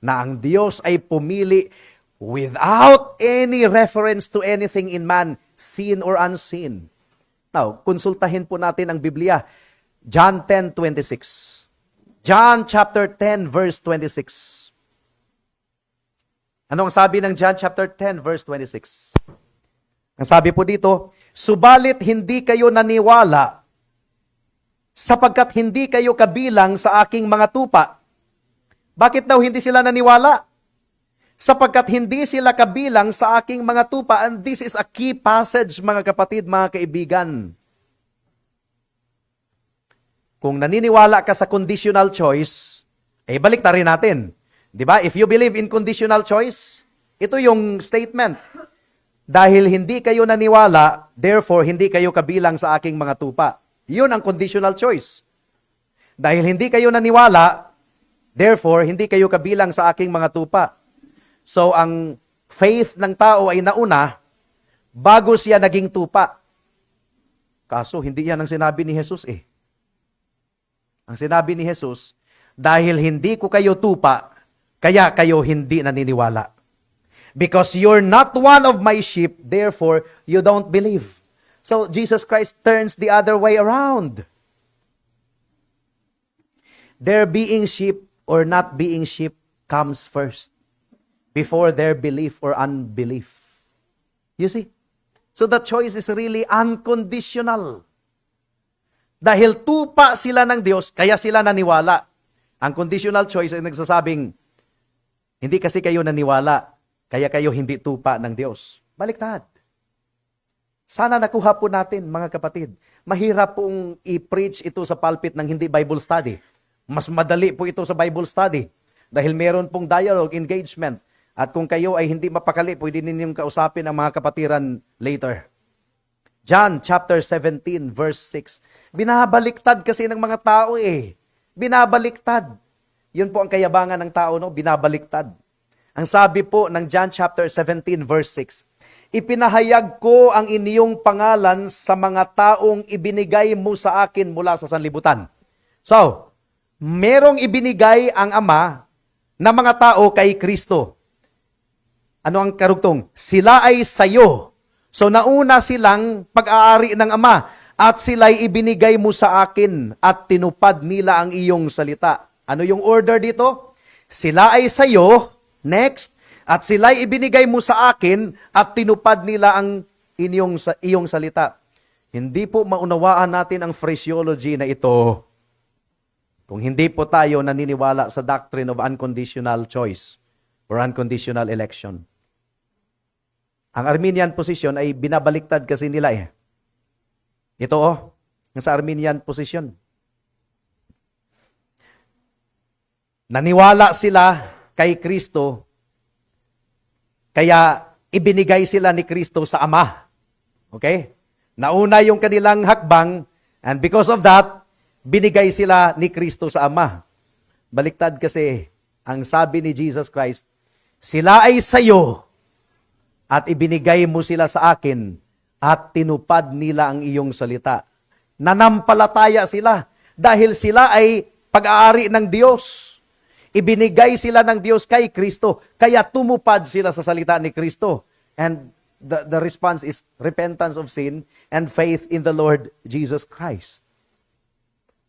Na ang Diyos ay pumili without any reference to anything in man, seen or unseen. Now, konsultahin po natin ang Biblia. John 10:26. John chapter 10 verse 26. Ano ang sabi ng John chapter 10 verse 26? Ang sabi po dito, subalit hindi kayo naniwala sapagkat hindi kayo kabilang sa aking mga tupa. Bakit daw hindi sila naniwala? Sapagkat hindi sila kabilang sa aking mga tupa. And this is a key passage, mga kapatid, mga kaibigan. Kung naniniwala ka sa conditional choice, balik na rin natin. Di ba? If you believe in conditional choice, ito yung statement. Dahil hindi kayo naniwala, therefore hindi kayo kabilang sa aking mga tupa. Yun ang conditional choice. Dahil hindi kayo naniwala, therefore hindi kayo kabilang sa aking mga tupa. So ang faith ng tao ay nauna bago siya naging tupa. Kaso hindi yan ang sinabi ni Jesus eh. Ang sinabi ni Jesus, dahil hindi ko kayo tupa, kaya kayo hindi naniniwala. Because you're not one of my sheep, therefore you don't believe. So Jesus Christ turns the other way around. Their being sheep or not being sheep comes first before their belief or unbelief. You see? So the choice is really unconditional. Dahil tupa sila ng Diyos, kaya sila naniwala. Ang conditional choice ay nagsasabing, hindi kasi kayo naniwala, kaya kayo hindi tupa ng Diyos. Baliktad. Sana nakuha po natin, mga kapatid. Mahirap pong i-preach ito sa pulpit ng hindi Bible study. Mas madali po ito sa Bible study. Dahil meron pong dialogue, engagement. At kung kayo ay hindi mapakali, pwede ninyong kausapin ang mga kapatiran later. John chapter 17 verse 6. Binabaliktad kasi ng mga tao eh. Binabaliktad. Yun po ang kayabangan ng tao, no? Binabaliktad. Ang sabi po ng John chapter 17 verse 6, ipinahayag ko ang inyong pangalan sa mga taong ibinigay mo sa akin mula sa sanlibutan. So, merong ibinigay ang Ama na mga tao kay Kristo. Ano ang karugtong? Sila ay sayo. So nauna silang pag-aari ng Ama at sila'y ibinigay mo sa akin at tinupad nila ang iyong salita. Ano yung order dito? Sila ay sayo, next, at sila'y ibinigay mo sa akin at tinupad nila ang iyong salita. Hindi po maunawaan natin ang phraseology na ito kung hindi po tayo naniniwala sa doctrine of unconditional choice or unconditional election. Ang Arminian position ay binabaliktad kasi nila eh. Ito sa Arminian position. Naniwala sila kay Kristo, kaya ibinigay sila ni Kristo sa Ama. Okay? Nauna yung kanilang hakbang, and because of that, binigay sila ni Kristo sa Ama. Baliktad kasi, ang sabi ni Jesus Christ, sila ay sayo, at ibinigay mo sila sa akin, at tinupad nila ang iyong salita. Nanampalataya sila, dahil sila ay pag-aari ng Diyos. Ibinigay sila ng Diyos kay Kristo, kaya tumupad sila sa salita ni Kristo. And the response is repentance of sin and faith in the Lord Jesus Christ.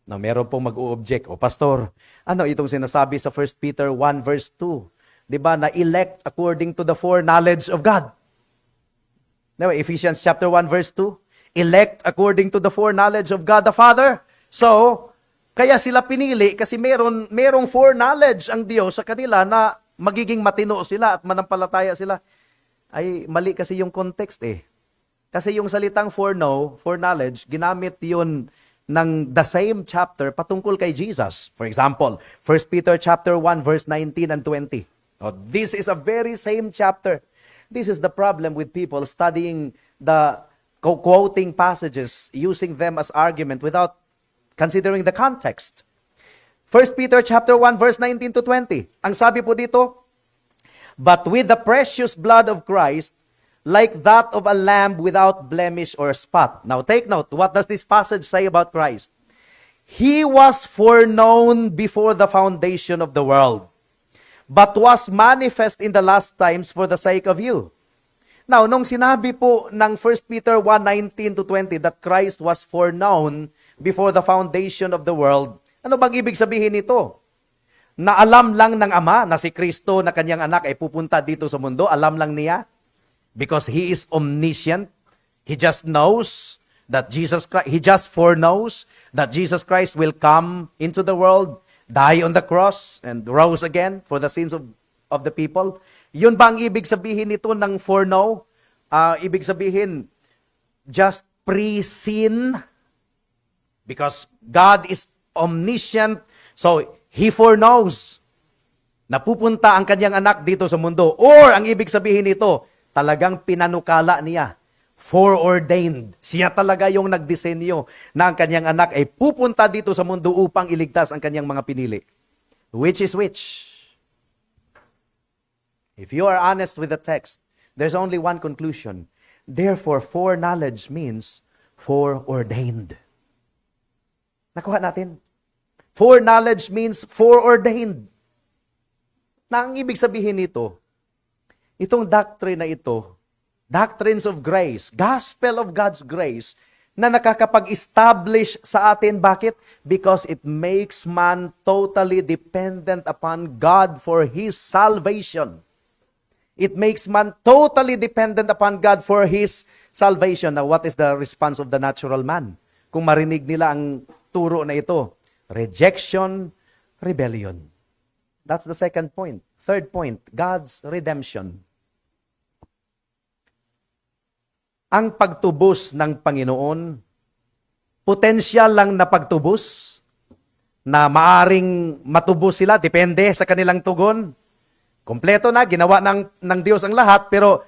Now, meron pong mag-o-object, Pastor, ano itong sinasabi sa 1 Peter 1 verse 2? Diba, na elect according to the foreknowledge of God. Diba, Ephesians chapter 1 verse 2, elect according to the foreknowledge of God the Father. So, kaya sila pinili kasi merong foreknowledge ang Diyos sa kanila na magiging matino sila at manampalataya sila. Ay, mali kasi yung context eh. Kasi yung salitang foreknowledge, ginamit yun ng the same chapter patungkol kay Jesus. For example, 1 Peter chapter 1 verse 19 and 20. Oh, this is a very same chapter. This is the problem with people studying quoting passages, using them as argument without considering the context. 1 Peter chapter 1 verse 19 to 20. Ang sabi po dito, but with the precious blood of Christ, like that of a lamb without blemish or spot. Now take note, what does this passage say about Christ? He was foreknown before the foundation of the world, but was manifest in the last times for the sake of you. Now, nung sinabi po ng 1 Peter 1:19 to 20 that Christ was foreknown before the foundation of the world, ano bang ibig sabihin nito? Na alam lang ng Ama na si Kristo na kanyang anak ay pupunta dito sa mundo, alam lang niya? Because He is omniscient. He just knows that He just foreknows that Jesus Christ will come into the world, die on the cross, and rose again for the sins of the people. Yun ba ang ibig sabihin nito ng foreknow? Ibig sabihin, just pre-sin. Because God is omniscient, so He foreknows na pupunta ang kanyang anak dito sa mundo. Or, ang ibig sabihin nito, talagang pinanukala niya, foreordained. Siya talaga yung nagdisenyo na ang kanyang anak ay pupunta dito sa mundo upang iligtas ang kanyang mga pinili. Which is which? If you are honest with the text, there's only one conclusion. Therefore, foreknowledge means foreordained. Nakuha natin? Foreknowledge means foreordained. Na ang ibig sabihin nito, itong doctrine na ito, doctrines of grace, gospel of God's grace, na nakakapag-establish sa atin. Bakit? Because it makes man totally dependent upon God for his salvation. It makes man totally dependent upon God for his salvation. Now, what is the response of the natural man? Kung marinig nila ang turo na ito, rejection, rebellion. That's the second point. Third point, God's redemption. Ang pagtubos ng Panginoon, potensyal lang na pagtubos, na maaring matubos sila, depende sa kanilang tugon. Kompleto na, ginawa ng Diyos ang lahat, pero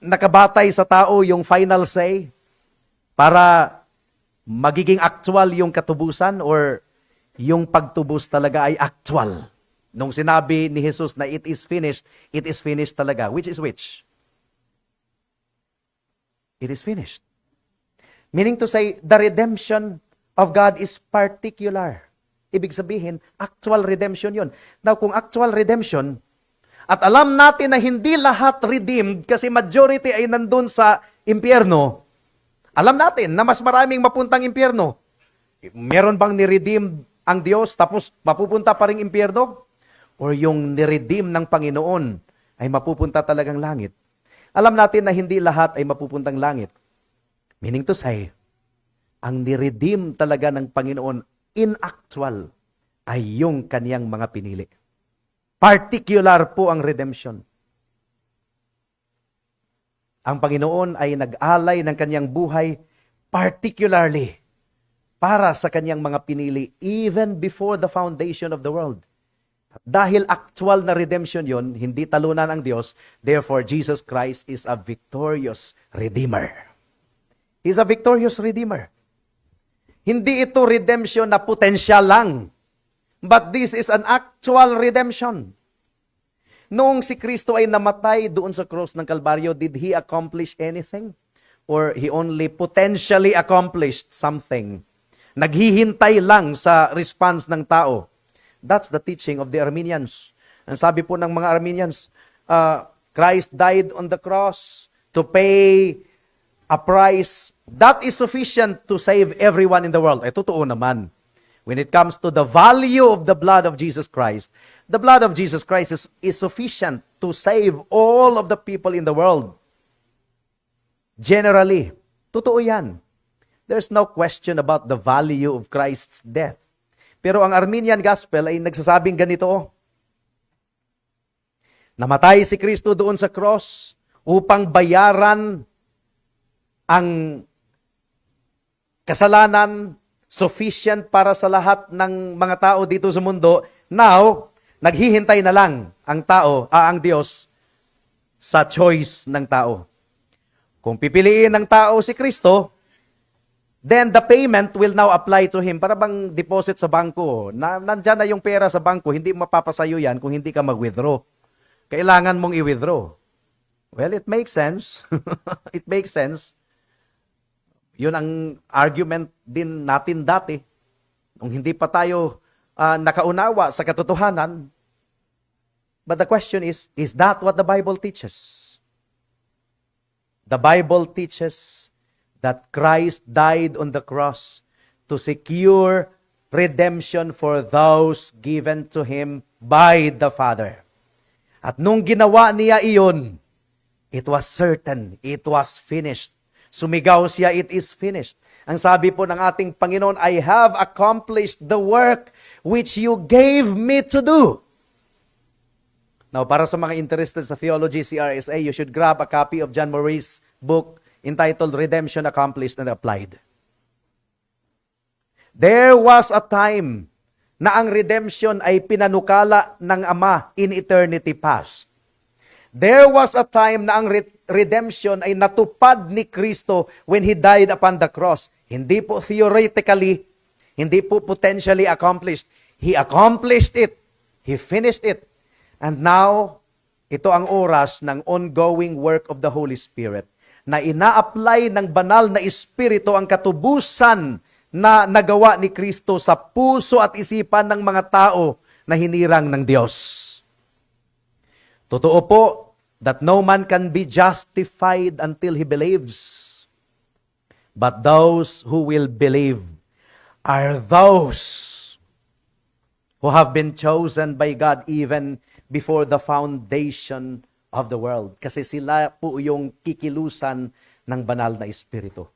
nakabatay sa tao yung final say para magiging actual yung katubusan or yung pagtubos talaga ay actual. Nung sinabi ni Jesus na it is finished talaga. Which is which? It is finished. Meaning to say, the redemption of God is particular. Ibig sabihin, actual redemption yon. Now, kung actual redemption, at alam natin na hindi lahat redeemed kasi majority ay nandun sa impyerno, alam natin na mas maraming mapuntang impyerno. Meron bang ni-redeem ang Diyos tapos mapupunta pa rin impyerno? Or yung ni-redeem ng Panginoon ay mapupunta talagang langit? Alam natin na hindi lahat ay mapupuntang langit. Meaning to say, ang ni-redeem talaga ng Panginoon in actual ay yung kaniyang mga pinili. Particular po ang redemption. Ang Panginoon ay nag-alay ng kaniyang buhay particularly para sa kaniyang mga pinili even before the foundation of the world. At dahil actual na redemption yon, hindi talunan ang Diyos, therefore Jesus Christ is a victorious Redeemer. He's a victorious Redeemer. Hindi ito redemption na potensyal lang. But this is an actual redemption. Noong si Kristo ay namatay doon sa cross ng Kalbaryo, did He accomplish anything? Or He only potentially accomplished something? Naghihintay lang sa response ng tao. That's the teaching of the Arminians. Ang sabi po ng mga Arminians, Christ died on the cross to pay a price that is sufficient to save everyone in the world. Eh, totoo naman. When it comes to the value of the blood of Jesus Christ, the blood of Jesus Christ is sufficient to save all of the people in the world. Generally, totoo yan. There's no question about the value of Christ's death. Pero ang Arminian Gospel ay nagsasabing ganito, namatay si Kristo doon sa cross upang bayaran ang kasalanan sufficient para sa lahat ng mga tao dito sa mundo. Now, naghihintay na lang ang Diyos sa choice ng tao. Kung pipiliin ng tao si Kristo, then the payment will now apply to him. Para bang deposit sa bangko. Nandyan na yung pera sa bangko, hindi mapapasayo yan kung hindi ka mag-withdraw. Kailangan mong i-withdraw. Well, it makes sense. It makes sense. Yun ang argument din natin dati. Nung hindi pa tayo nakaunawa sa katotohanan. But the question is that what the Bible teaches? The Bible teaches that Christ died on the cross to secure redemption for those given to Him by the Father. At nung ginawa niya iyon, it was certain, it was finished. Sumigaw siya, it is finished. Ang sabi po ng ating Panginoon, I have accomplished the work which you gave me to do. Now, para sa mga interested sa theology, CRSA, you should grab a copy of John Murray's book entitled Redemption Accomplished and Applied. There was a time na ang redemption ay pinanukala ng Ama in eternity past. There was a time na ang redemption ay natupad ni Kristo when He died upon the cross. Hindi po theoretically, hindi po potentially accomplished. He accomplished it. He finished it. And now, ito ang oras ng ongoing work of the Holy Spirit na ina-apply ng banal na Espiritu ang katubusan na nagawa ni Kristo sa puso at isipan ng mga tao na hinirang ng Diyos. Totoo po that no man can be justified until he believes. But those who will believe are those who have been chosen by God even before the foundation of the world. Kasi sila po yung kikilusan ng banal na Espiritu.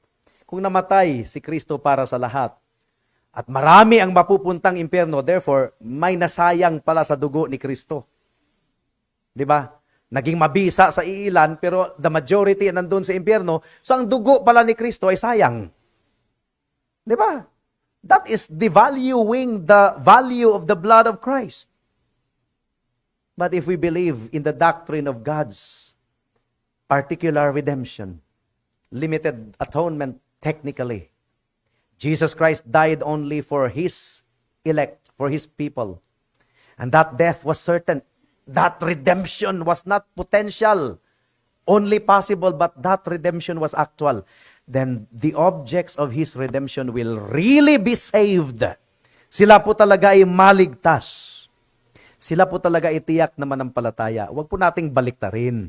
Kung namatay si Kristo para sa lahat, at marami ang mapupuntang impyerno, therefore, may nasayang pala sa dugo ni Kristo. Di ba? Naging mabisa sa iilan, pero the majority nandun sa impyerno, so ang dugo pala ni Kristo ay sayang. Di ba? That is devaluing the value of the blood of Christ. But if we believe in the doctrine of God's particular redemption, limited atonement technically, Jesus Christ died only for His elect, for His people. And that death was certain. That redemption was not potential, only possible, but that redemption was actual. Then the objects of His redemption will really be saved Sila po talaga ay maligtas. Sila po talaga itiyak na manampalataya. Huwag po nating baliktarin.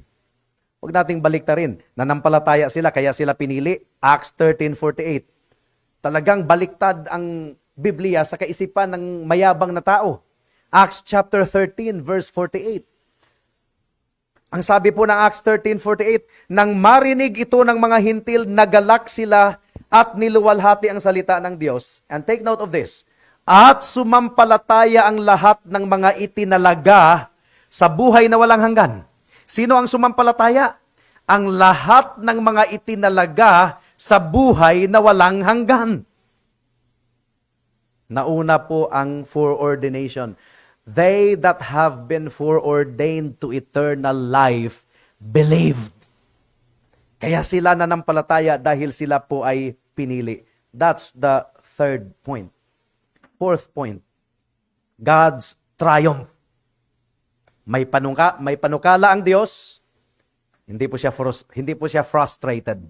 Huwag nating baliktarin. Nanampalataya sila, kaya sila pinili. Acts 13:48. Talagang baliktad ang Biblia sa kaisipan ng mayabang na tao. Acts chapter 13, verse 48. Ang sabi po ng Acts 13:48, nang marinig ito ng mga hintil, nagalak sila at niluwalhati ang salita ng Diyos. And take note of this. At sumampalataya ang lahat ng mga itinalaga sa buhay na walang hanggan. Sino ang sumampalataya? Ang lahat ng mga itinalaga sa buhay na walang hanggan. Nauna po ang foreordination. They that have been foreordained to eternal life believed. Kaya sila nanampalataya dahil sila po ay pinili. That's the third point. Fourth point, God's triumph. May panukala ang Diyos, hindi po siya frustrated.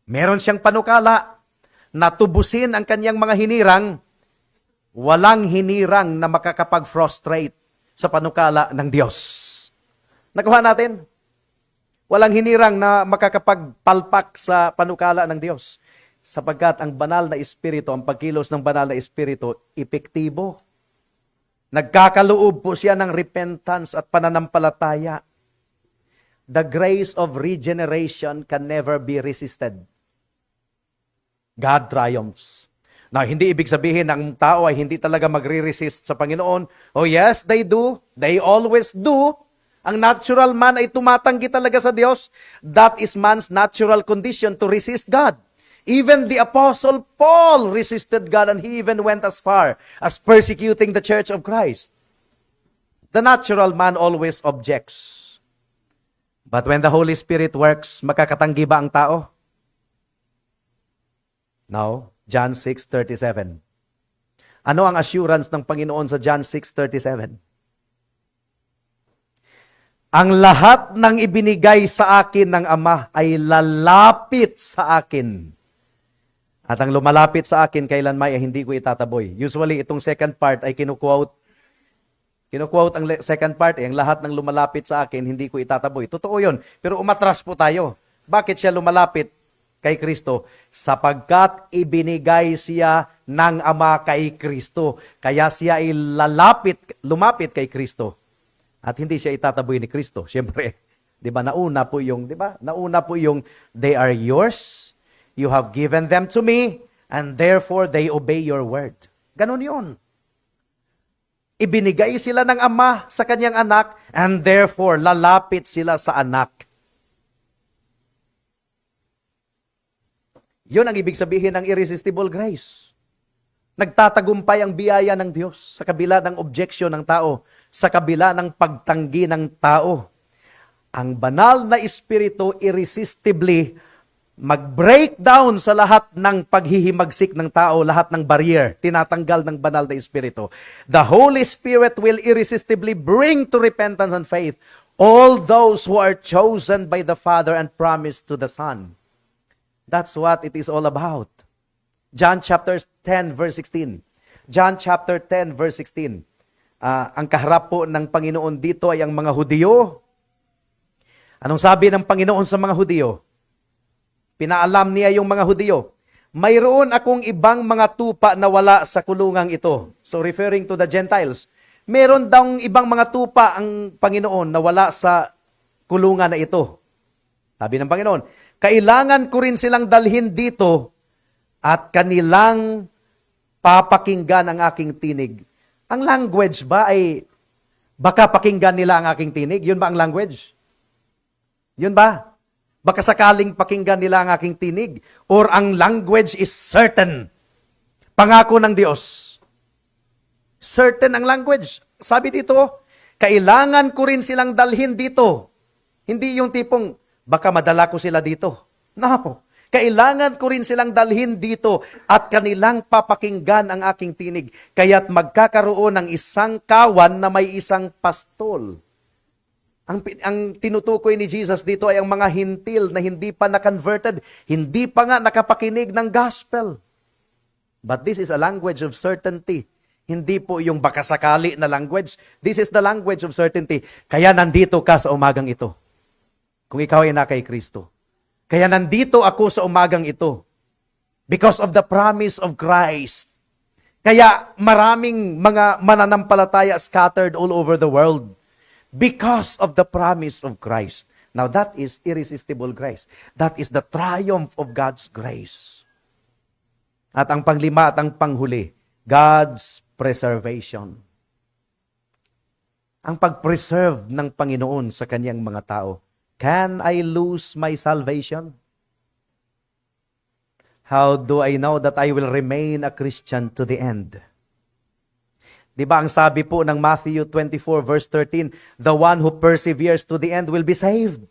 Meron siyang panukala na tubusin ang kanyang mga hinirang, walang hinirang na makakapag-frustrate sa panukala ng Diyos. Nagawa natin? Walang hinirang na makakapagpalpak sa panukala ng Diyos. Sapagkat ang banal na espiritu, ang pagkilos ng banal na espiritu, epektibo. Nagkakaloob po siya ng repentance at pananampalataya. The grace of regeneration can never be resisted. God triumphs. Now, hindi ibig sabihin ng tao ay hindi talaga magre-resist sa Panginoon. Oh yes, they do. They always do. Ang natural man ay tumatanggi talaga sa Diyos. That is man's natural condition to resist God. Even the Apostle Paul resisted God and he even went as far as persecuting the Church of Christ. The natural man always objects. But when the Holy Spirit works, makakatanggi ba ang tao? No. John 6:37. Ano ang assurance ng Panginoon sa John 6:37? Ang lahat ng ibinigay sa akin ng Ama ay lalapit sa akin. At ang lumalapit sa akin kailanman ay hindi ko itataboy. Usually, itong second part ay kinuquote ang second part, ang lahat ng lumalapit sa akin, hindi ko itataboy. Totoo yun. Pero umatras po tayo. Bakit siya lumalapit kay Kristo? Sapagkat ibinigay siya ng Ama kay Kristo. Kaya siya ay lumapit kay Kristo. At hindi siya itataboy ni Kristo. Siyempre, di ba, nauna po yung, they are yours. You have given them to me, and therefore they obey your word. Ganon yun. Ibinigay sila ng Ama sa kanyang anak, and therefore lalapit sila sa anak. Yun ang ibig sabihin ng irresistible grace. Nagtatagumpay ang biyaya ng Diyos sa kabila ng objection ng tao, sa kabila ng pagtanggi ng tao. Ang banal na espiritu irresistibly mag-break down sa lahat ng paghihimagsik ng tao, lahat ng barrier, tinatanggal ng banal na espiritu. The Holy Spirit will irresistibly bring to repentance and faith all those who are chosen by the Father and promised to the Son. That's what it is all about. John chapter 10 verse 16. John chapter 10 verse 16. Ang kaharap po ng Panginoon dito ay ang mga Hudyo. Anong sabi ng Panginoon sa mga Hudyo? Pinaalam niya yung mga Hudyo, mayroon akong ibang mga tupa na wala sa kulungang ito. So referring to the Gentiles, meron daw ibang mga tupa ang Panginoon na wala sa kulungan na ito. Sabi ng Panginoon, kailangan ko rin silang dalhin dito at kanilang papakinggan ang aking tinig. Ang language ba ay baka pakinggan nila ang aking tinig? Yun ba ang language? Yun ba? Baka sakaling pakinggan nila ang aking tinig, or ang language is certain. Pangako ng Diyos. Certain ang language. Sabi dito, kailangan ko rin silang dalhin dito. Hindi yung tipong, baka madala ko sila dito. No. Kailangan ko rin silang dalhin dito at kanilang papakinggan ang aking tinig. Kaya't magkakaroon ng isang kawan na may isang pastol. Ang tinutukoy ni Jesus dito ay ang mga hintil na hindi pa na-converted, hindi pa nga nakapakinig ng gospel. But this is a language of certainty. Hindi po yung baka sakali na language. This is the language of certainty. Kaya nandito ka sa umagang ito. Kung ikaw ay na kay Kristo. Kaya nandito ako sa umagang ito. Because of the promise of Christ. Kaya maraming mga mananampalataya scattered all over the world. Because of the promise of Christ. Now that is irresistible grace. That is the triumph of God's grace. At ang panglima at ang panghuli, God's preservation. Ang pag-preserve ng Panginoon sa kanyang mga tao. Can I lose my salvation? How do I know that I will remain a Christian to the end? Di ba ang sabi po ng Matthew 24 verse 13, the one who perseveres to the end will be saved.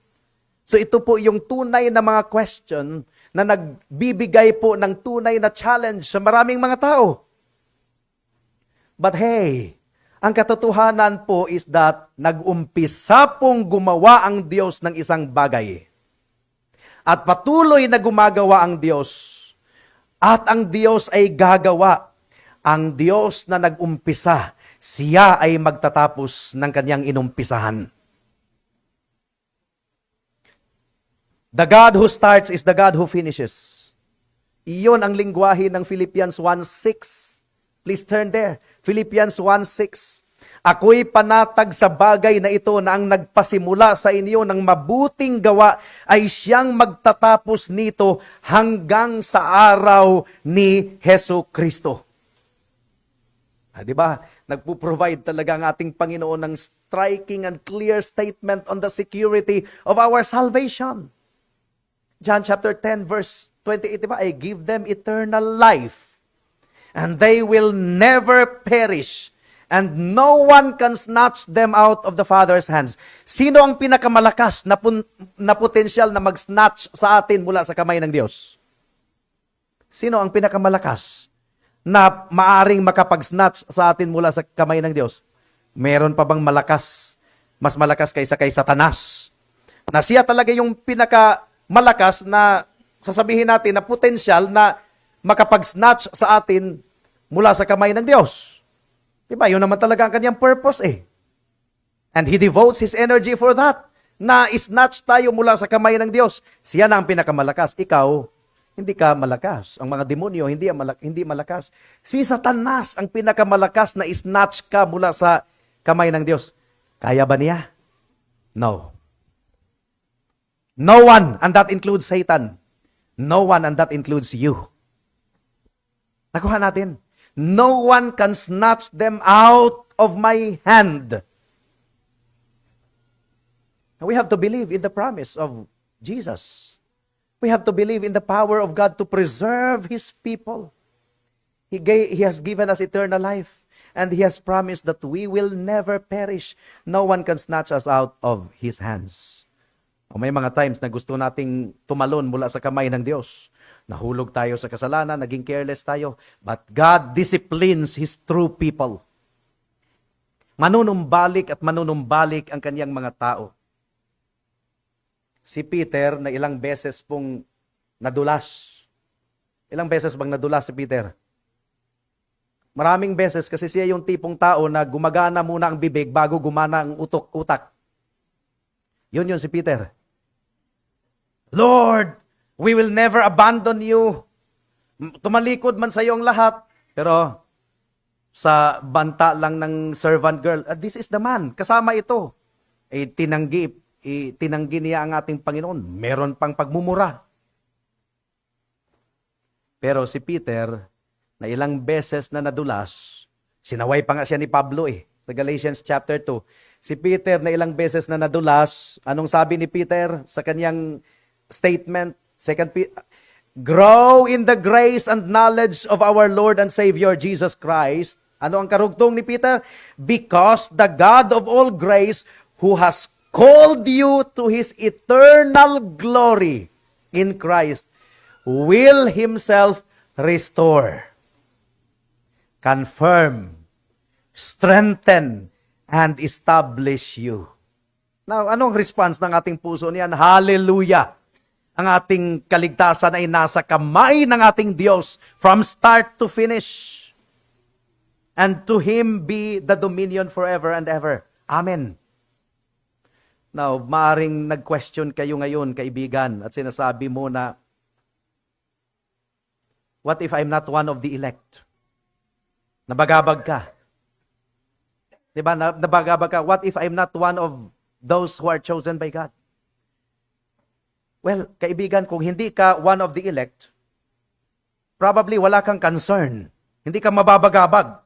So ito po yung tunay na mga question na nagbibigay po ng tunay na challenge sa maraming mga tao. But hey, ang katotohanan po is that nag-umpisa pong gumawa ang Diyos ng isang bagay. At patuloy na gumagawa ang Diyos. At ang Diyos ay gagawa. Ang Diyos na nag-umpisa, siya ay magtatapos ng kanyang inumpisahan. The God who starts is the God who finishes. Iyon ang lingwahe ng Philippians 1:6. Please turn there. Philippians 1:6. Ako'y panatag sa bagay na ito na ang nagpasimula sa inyo ng mabuting gawa ay siyang magtatapos nito hanggang sa araw ni Hesu Kristo. Di ba? Nagpo-provide talaga ang ating Panginoon ng striking and clear statement on the security of our salvation. John chapter 10 verse 28, di ba? I give them eternal life and they will never perish and no one can snatch them out of the Father's hands. Sino ang pinakamalakas na potensyal na mag-snatch sa atin mula sa kamay ng Diyos? Sino ang pinakamalakas na maaring makapag-snatch sa atin mula sa kamay ng Diyos? Meron pa bang malakas, mas malakas kaysa kay Satanas? Na siya talaga yung pinakamalakas na sasabihin natin na potensyal na makapag-snatch sa atin mula sa kamay ng Diyos. Diba? Yun naman talaga ang kanyang purpose eh. And He devotes His energy for that. Na snatch tayo mula sa kamay ng Diyos. Siya na ang pinakamalakas. Ikaw, hindi ka malakas. Ang mga demonyo, hindi malakas. Si Satanas ang pinakamalakas na snatch ka mula sa kamay ng Diyos. Kaya ba niya? No. No one, and that includes Satan. No one, and that includes you. Nakuha natin. No one can snatch them out of my hand. We have to believe in the promise of Jesus. We have to believe in the power of God to preserve His people. He has given us eternal life, and He has promised that we will never perish. No one can snatch us out of His hands. May mga times na gusto nating tumalon mula sa kamay ng Diyos. Nahulog tayo sa kasalanan, naging careless tayo. But God disciplines His true people. Manunumbalik at manunumbalik ang kanyang mga tao. Si Peter na ilang beses pong nadulas. Ilang beses bang nadulas si Peter? Maraming beses kasi siya yung tipong tao na gumagana muna ang bibig bago gumana ang utak. Yun si Peter. Lord, we will never abandon you. Tumalikod man sa iyo ang lahat. Pero sa banta lang ng servant girl, this is the man. Kasama ito. Tinanggi niya ang ating Panginoon. Meron pang pagmumura. Pero si Peter, na ilang beses na nadulas, sinaway pa nga siya ni Pablo sa Galatians chapter 2. Si Peter na ilang beses na nadulas, anong sabi ni Peter sa kanyang statement? Grow in the grace and knowledge of our Lord and Savior Jesus Christ. Ano ang karugtong ni Peter? Because the God of all grace, who has called you to His eternal glory in Christ, will Himself restore, confirm, strengthen, and establish you. Now, anong response ng ating puso niyan? Hallelujah! Ang ating kaligtasan ay nasa kamay ng ating Diyos from start to finish. and to Him be the dominion forever and ever. Amen. Now, maaring nag-question kayo ngayon, kaibigan, at sinasabi mo na, what if I'm not one of the elect? Nabagabag ka. Diba? Nabagabag ka. What if I'm not one of those who are chosen by God? Well, kaibigan, kung hindi ka one of the elect, probably wala kang concern. Hindi ka mababagabag.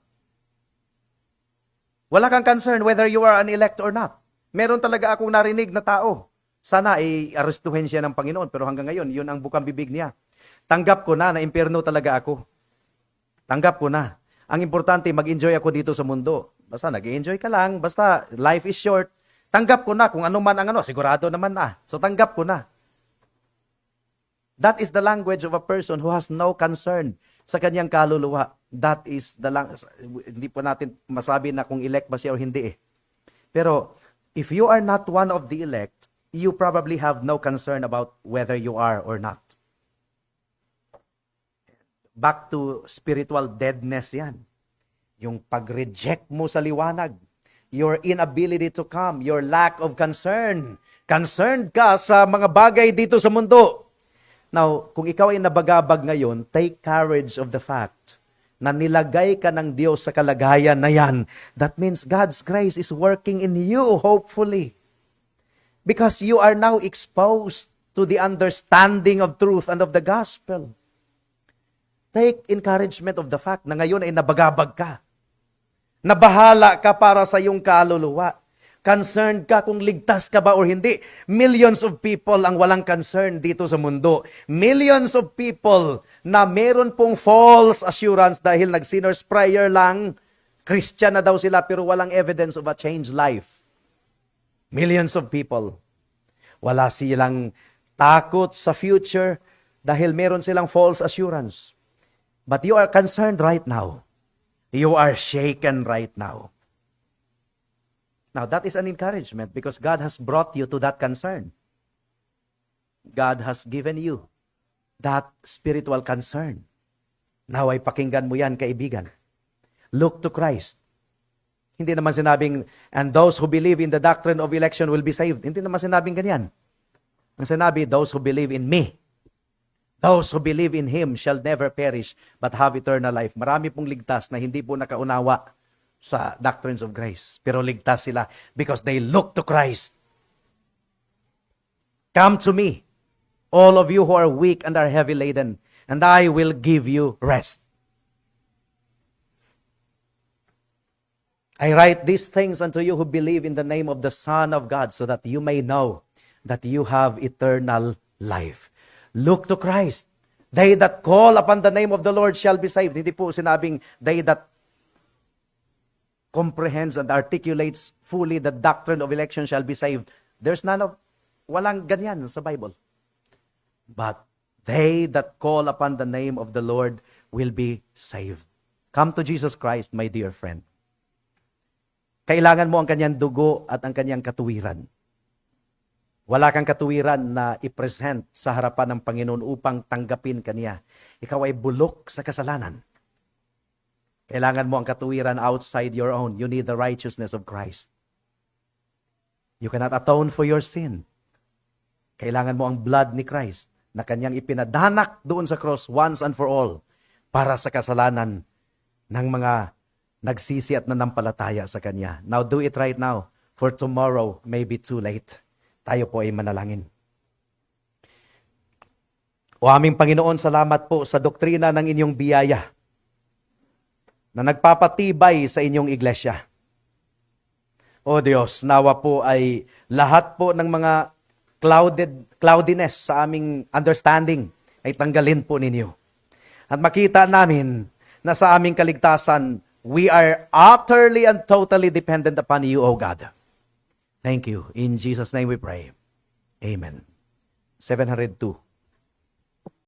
Wala kang concern whether you are an elect or not. Meron talaga akong narinig na tao. Sana ay arestuhin siya ng Panginoon. Pero hanggang ngayon, yun ang bukang bibig niya. Tanggap ko na impyerno talaga ako. Tanggap ko na. Ang importante, mag-enjoy ako dito sa mundo. Basta nag-enjoy ka lang. Basta life is short. Tanggap ko na kung ano man ang sigurado naman na. So tanggap ko na. That is the language of a person who has no concern sa kanyang kaluluwa. That is the language. Hindi po natin masabi na kung elect ba siya o hindi eh. Pero if you are not one of the elect, you probably have no concern about whether you are or not. Back to spiritual deadness yan. Yung pag-reject mo sa liwanag. Your inability to come. Your lack of concern. Concerned ka sa mga bagay dito sa mundo. Now, kung ikaw ay nabagabag ngayon, take courage of the fact na nilagay ka ng Diyos sa kalagayan na yan. That means God's grace is working in you, hopefully. Because you are now exposed to the understanding of truth and of the gospel. Take encouragement of the fact na ngayon ay nabagabag ka. Nabahala ka para sa iyong kaluluwa. Concerned ka kung ligtas ka ba or hindi. Millions of people ang walang concern dito sa mundo. Millions of people na meron pong false assurance dahil nag-sinner's prayer lang. Christian na daw sila pero walang evidence of a changed life. Millions of people. Wala silang takot sa future dahil meron silang false assurance. But you are concerned right now. You are shaken right now. Now, that is an encouragement because God has brought you to that concern. God has given you that spiritual concern. Now ay pakinggan mo yan, kaibigan. Look to Christ. Hindi naman sinabing, and those who believe in the doctrine of election will be saved. Hindi naman sinabing ganyan. Ang sinabi, those who believe in me. Those who believe in Him shall never perish but have eternal life. Marami pong ligtas na hindi po nakaunawa sa doctrines of grace. Pero ligtas sila because they look to Christ. Come to me, all of you who are weak and are heavy laden, and I will give you rest. I write these things unto you who believe in the name of the Son of God, so that you may know that you have eternal life. Look to Christ. They that call upon the name of the Lord shall be saved. Hindi po sinabing they that comprehends and articulates fully the doctrine of election shall be saved. There's none of, walang ganyan sa Bible. But they that call upon the name of the Lord will be saved. Come to Jesus Christ, my dear friend. Kailangan mo ang kanyang dugo at ang kanyang katuwiran. Wala kang katuwiran na i-present sa harapan ng Panginoon upang tanggapin kaniya. Ikaw ay bulok sa kasalanan. Kailangan mo ang katuwiran outside your own. You need the righteousness of Christ. You cannot atone for your sin. Kailangan mo ang blood ni Christ na kanyang ipinadanak doon sa cross once and for all para sa kasalanan ng mga nagsisi at nanampalataya sa kanya. Now do it right now, for tomorrow may be too late. Tayo po ay manalangin. O aming Panginoon, salamat po sa doktrina ng inyong biyaya na nagpapatibay sa inyong iglesia. O Diyos, nawa po ay lahat po ng mga cloudiness sa aming understanding ay tanggalin po ninyo. At makita namin na sa aming kaligtasan, we are utterly and totally dependent upon you, O God. Thank you. In Jesus' name we pray. Amen. 702.